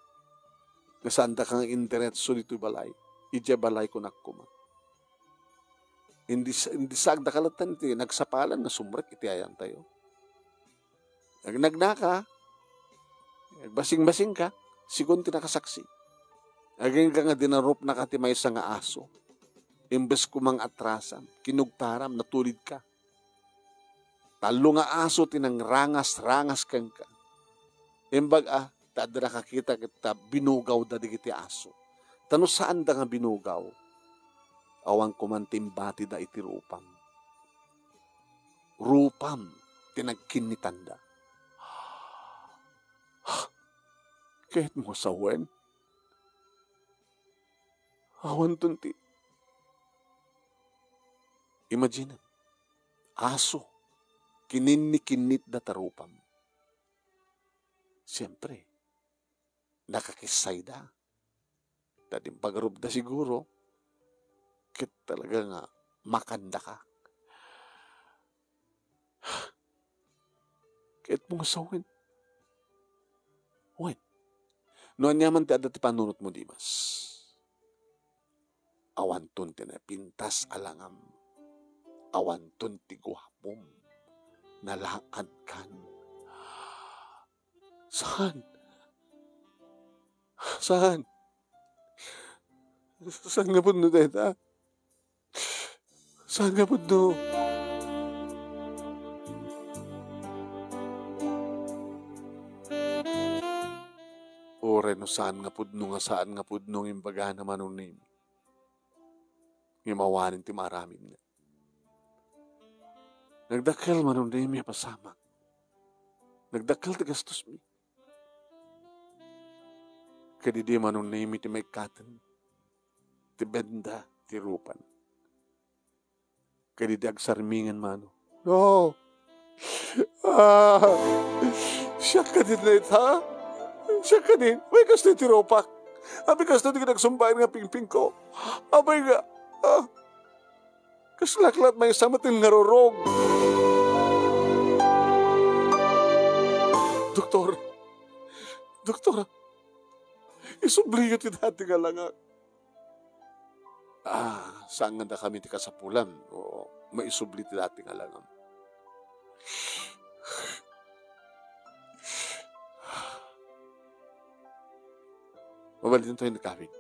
Nga saandaka nga indiretso ditoy balay. Idiay balay kunak koma. Indis-, indisagdaka latta iti nagsapalan nga sumrek iti ayantayo. Nagnagnaka, nagbasing-basingka, sigun ti nakasaksi. Agingga nga dinarupnaka ti maysa nga aso. Imbes koma nga atrasam, kinugtaram, natulidka. Tallo nga aso ti nangrangas-rangas kenka. Imbag a, ta adda nakakita ket ta binugawda dagiti aso. Ta no saanda nga binugaw, awan koma ti imbatida iti rupam. Rupam ti nagkinnitanda. Kayatmo nga sawen? Awanton ti, imagine, aso, kininnikinnitda ta rupam. Siempre, nakakissayda. Ta di pagarupda siguro, ket talaga nga makandaka. Kayatmo nga sawen? Wen, no aniaman ti adda ti panunotmo, Dimas, awanton ti napintas a langam. Awanton ti guapom. Nalaadkan. Saan? Saan? Saan nga pudno dayta? Saan nga pudno? Uray no saan nga pudno nga saan nga pudno nga imbagana, Manong Nemi. Ngem awanen ti maaramidna. Nagdakkel, Manong Nemi, a pasamak. Nagdakkel ti gastosmi. Kadidi, Manong Nemi, ti maikkaten ti benda ti rupan. Kadidi agsarmingen, Manong. No. Ah, siak kadin dayta? Siak kadin? Wen, kastoy ti rupak. Apay, kastoy ti kinagsumbaen nga pingpingko. Apay nga, ah, kaslak laeng maysa met ti ngarurog. Doktor, doktor, isubliyo ti dati nga langak. Ah, saan nga dakami ti kasapulan? O, maisubli ti dati nga langam. Mabalin tayo nakawig.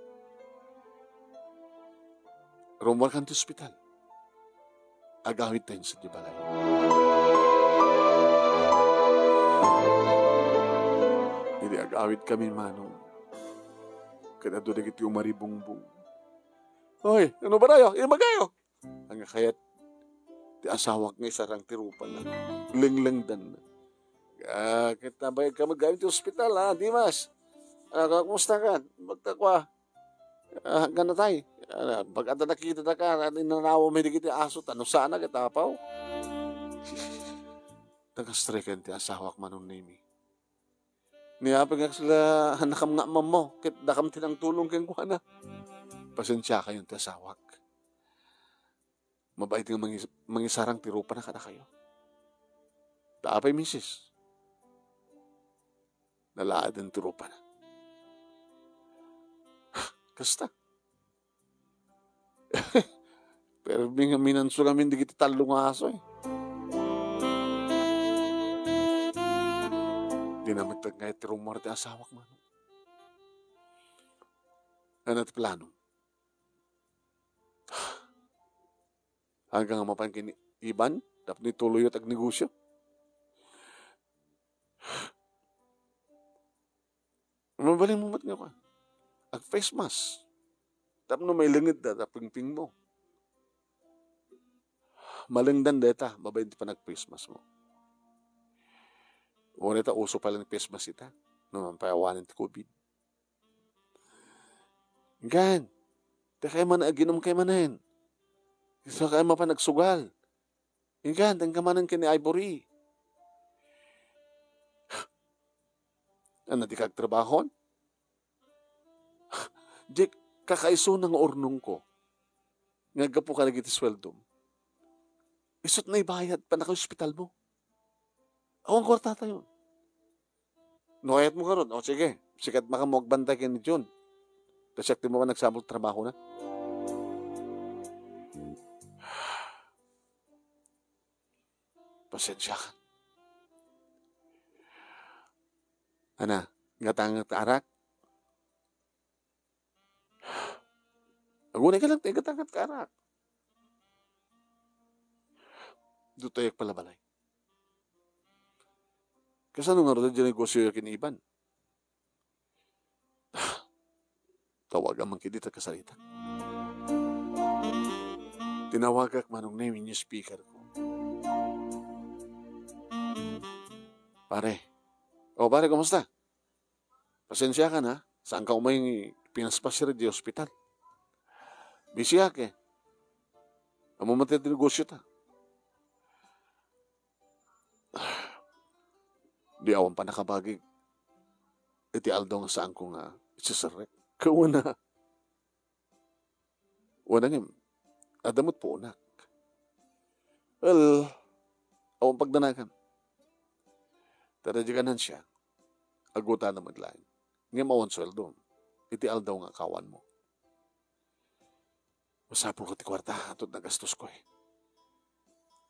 Rummuarkan ti ospital. Agawidtayo sadiay balay. Idi agawidkami, Manong, ket adu dagiti umaribungbong. Hoy, ano ba tayo? Imagayo! Ania kayat ti asawak nga isarang ti rupana? Lenglengdanna. Ah, ket nabayagka met gamin ti ospital, ha, Dimas? Ah, kumusta ka? Magtakwa. Ah, hanggan natay. Ah, pag-adda nakita ka, inanawam dagiti aso, ta no saan nga tapaw. Nagastrekan ti asawak, Manong Nemi. Ni apay nga kasla nakam nga ammo, ket dakam ti nangtulong kenkuana. Pasensiakayon ti asawak. Mabait nga mangis-, mangisarang ti rupana kadakayo. Ta apay, misis? Nalaaden ti rupana. Kasta. Permi nga minanso ngamin dagiti tallo nga aso, eh. Di na met nga iti rummuar ti asawak, Manong. Ania ti plano? Hanggang mapan ken ni Iban, tapno ituloyyo ti agnegosyo. Mabalin mo met nga kuan. Ag-face mask. Tapno mailengedda ta pingpingmo. Malengdan dayta, babaen ti panag-face maskmo. Uray ta uso pay lang face mask ita, no, pay awanen ti covid. Inkan, dikay man aginum kay manen. Isu kay mapan agsugal. Inkan, dengka manen ken ni Ivory. Ania, dika agtrabahon? Di, kakaisuna nga urnongko nga aggapu kadagiti sueldom. Isut' naibayad pannakaospitalmo. Awan kuartatayo. No kayatmo ngarud, o sige, sika ti makaammo agbantay ken ni Jun. Ta siak ti mapan agsapul ti trabahona. Pasensiakan. Ania, gatanget ka arak? Agunay ka lang, ti gatanget ka arak. Ditoy agpalabalay. Kasano ngarud ti negosio ken ni Ivan? Tawagam man ketdi ta kasarita. Tinawagak manong name idiay speaker ko. Pare. O, pare, kumusta? Pasensiakan, ha? Saanka umay pinaspas idiay ospital. Busyak, eh. Ammom ti negosio ta. Di awan pannakabagik iti aldaw nga saanko nga iseserrek. Kuna, wen ngem, adda met puonak. Well, awan pagdanagam. Ta daydiay ganansio, agutana met laeng. Ngem awan sueldo iti aldaw nga akawanmo. Masapulko ti kuarta, adu ti nagastosko, eh.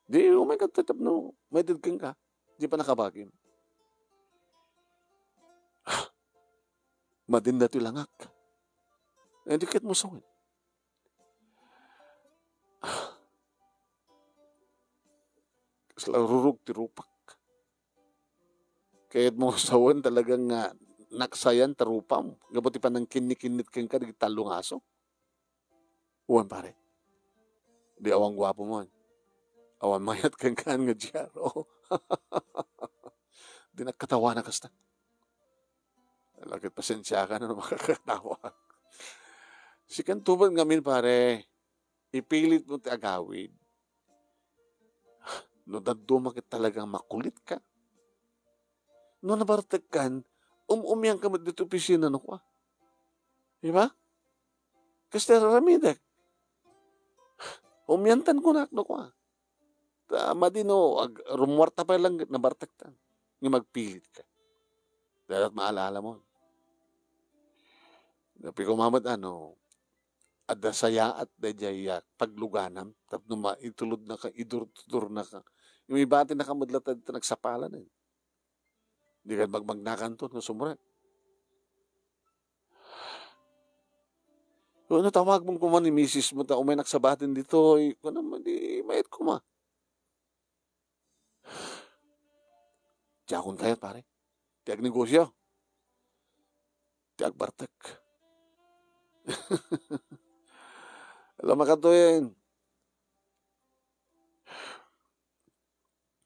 Di, umayka tapno maited kenka. Di pannakabagim. Madin daytoy langak. Eh, di ket musuwen. Kasla rurog ti rupak. Kayatmo sawen talaga nga naksayan ti rupam. Gapu ti panangkinnikinnit kenka dagiti tallo nga aso. Wen, pare. Di awan guapo man. Awan mayat kenka nga G R O. Di nagkatawa na kasta. Lakit pasensiakan no makakatawa. Sikanto met ngamin, pare. Ipilitmo ti agawid. No dadduma ket talagang makulitka. No nabartekkan, um-umianka met ditoy opisina no kua. Di ba? Kasta ti aramidek. Umiantan kunak no kua. Ta madi no, ag-, rummuarta pay lang nabartektan. Nga magpilitka. Dapat maalala mo. Napikumamat ano, adda sayaat daydiay a pagluganam, tapno maitulodnaka, idurturnaka. Ibatinaka met latta dita nagsapalan, eh. Di ka magmagnakanton nga sumrek. Wen, tawagmo koma ni misis mo, ta umay naksabaten ditoy. Kunam, di mayat koma. Diakon kayat, pare. Ti agnegosio. Ti agbartek. Alam mo katoyen.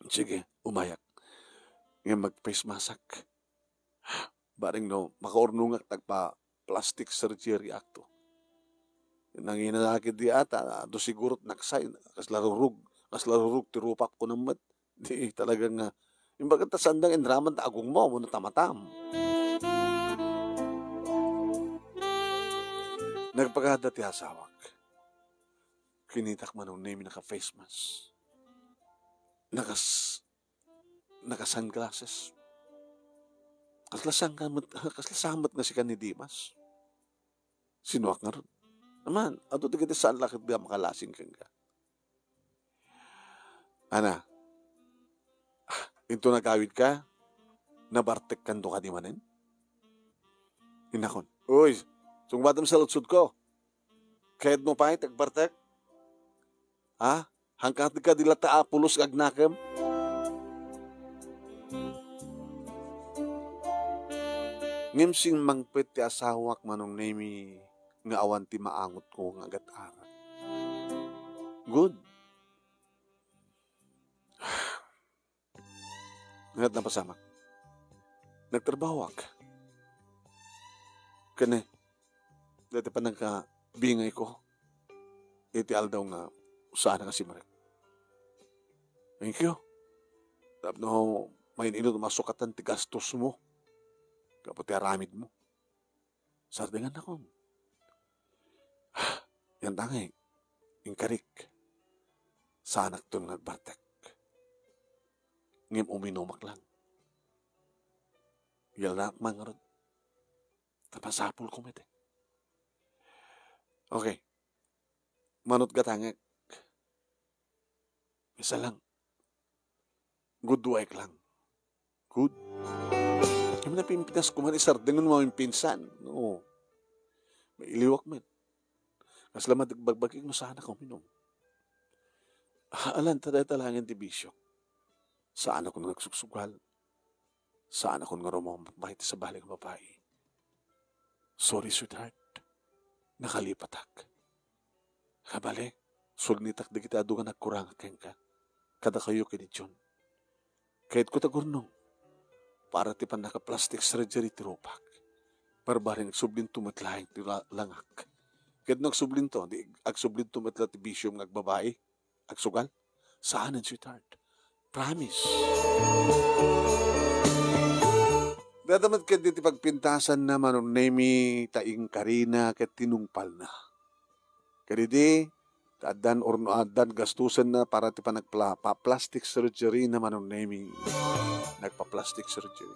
Sige, umayak. Ngem mag-face mask-ak. Bareng no, makaurnongak ta agpa-plastic surgery-ak to. Nanginanakit di ata, adu siguro naksay, kasla rurog, kasla rurog ti rupak ko met. Di talaga nga, imbaga ta saan dang inraman ta agongmo, wenno ta matam. Nagpakada ti asawak. Kinitak manong Nemi naka-face mask. Nakas-, naka-sunglasses. Kasla sangka met, kasla sa met nga sika ni Dimas. Sinuak ngarud. Aman, adu dagiti saan la ket da makalasing kenka. Ana, ah, into nagawidka, nabartekkanto kadi manen? Innakon, "Uy, sungbatem sa ludsodko. Kayatmo pay ti agbartek? Ha? Hangka ti kadi latta a pulos nga agnakem?" Ngem simmangpet ti asawak, Manong Nemi, nga awan ti maangotko nga agat-arat. Good. Ngarud, napasamak. Nagtrabahoak. Ken, dayta pannakabingayko iti aldaw nga saanak a simrek. Thank you. Tapno main-inut masukatan ti gastosmo gapu ti aramidmo. Sardengannakon. Yan ta ngay, inkarik. Saanakton nga agbartek. Ngem uminumak lang. Yalnak man ngarud. Ta masapulko met. Okay. Manut gatangek. Isa lang. Good wife lang. Good. Kami na pimpinas kuman isardeng no maminpinsan. Oo. Mailiwak met. Kasla madagbagbagik no saanak uminom. Ah, alan, ta dayta laeng ti bisio. Saanakon nga agsugsugal. Saanakon nga rumambay ti sabali nga babai. Sorry, sweetheart. Nakalipatak. Kabale, sugnitak dagiti adu nga nagkurangak kenka. Kadakayo ken ni John. Kayatko ta gurnong. Para ti pannaka-plastic surgery ti rupak. Barbareng agsublinto met laeng ti la-, langak. Ket no agsublinto, di agsublinto met la ti bisiom nga agbabai. Agsugal? Saanen, sweetheart. Promise. Dayta met ket iti pagpintasanna, Manong Nemi, ta inkarina ket tinungpalna. Ket idi, ta addan urno-, addan gastusenna para ti panagpla-, pa-plastic surgery na, Manong Nemi. Nagpa-plastic surgery.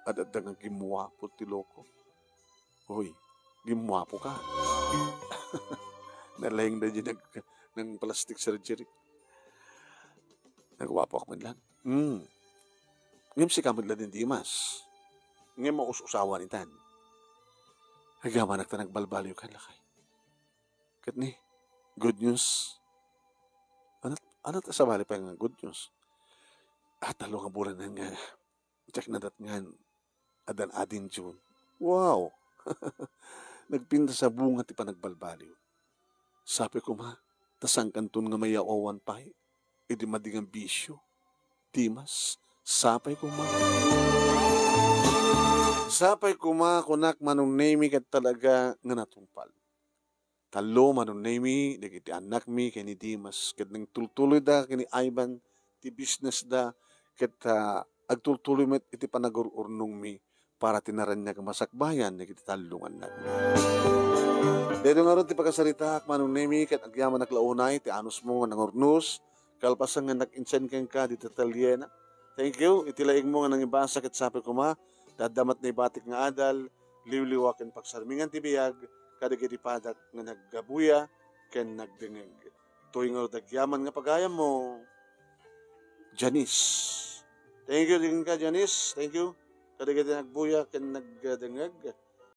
Ad-adda nga gimmuapo ti loko. Hoy, gimmuapo ka. Nalaing na di nag-, nang plastic surgery. Nagwapo ak man lang. Hmm. Ngem sika met la din Dimas. Ngem maus-usawan itan. Agyamanak ta nagbalbaliw kan, lakay. Ket ni, good news. Ano, ano ta sabali pa nga good news? Ah, tallo nga bulan nga diak nadatngan. Addan adin June. Wow! Nagpintas a bunga ti panagbalbaliw. Sapay koma, ta saankanton nga mayaw-awan pay idi madi nga bisio. Dimas, sapay koma. Sapay koma, kunak, Manong Nemi, ket talaga nga natungpal. Tallo, Manong Nemi, dagiti annakmi ken ni Dimas, ket nangtultuloyda ken ni Ivan ti businessda, ket, ah, agtultuloy met iti panagur-urnongmi para ti naraniag a masakbayan dagiti tallo nga annakmi. Daytoy ngarud ti pakasaritaak, Manong Nemi, ket agyamanak la unay ti anusmo nga nangurnos, kalpasan nga nag-insend kenka dita ateliena. Thank you. Iti laingmo nga nangibasa ket sapay koma, ta adda met naibatik nga adal, liwliwa ken pagsarmingan ti biag kadagiti padak nga naggabuya ken nagdengngeg. Toy nga agyaman nga pagayammo, Janice. Thank you, kenka, Janice. Thank you. Kadagiti nagbuya ken nagdengngeg.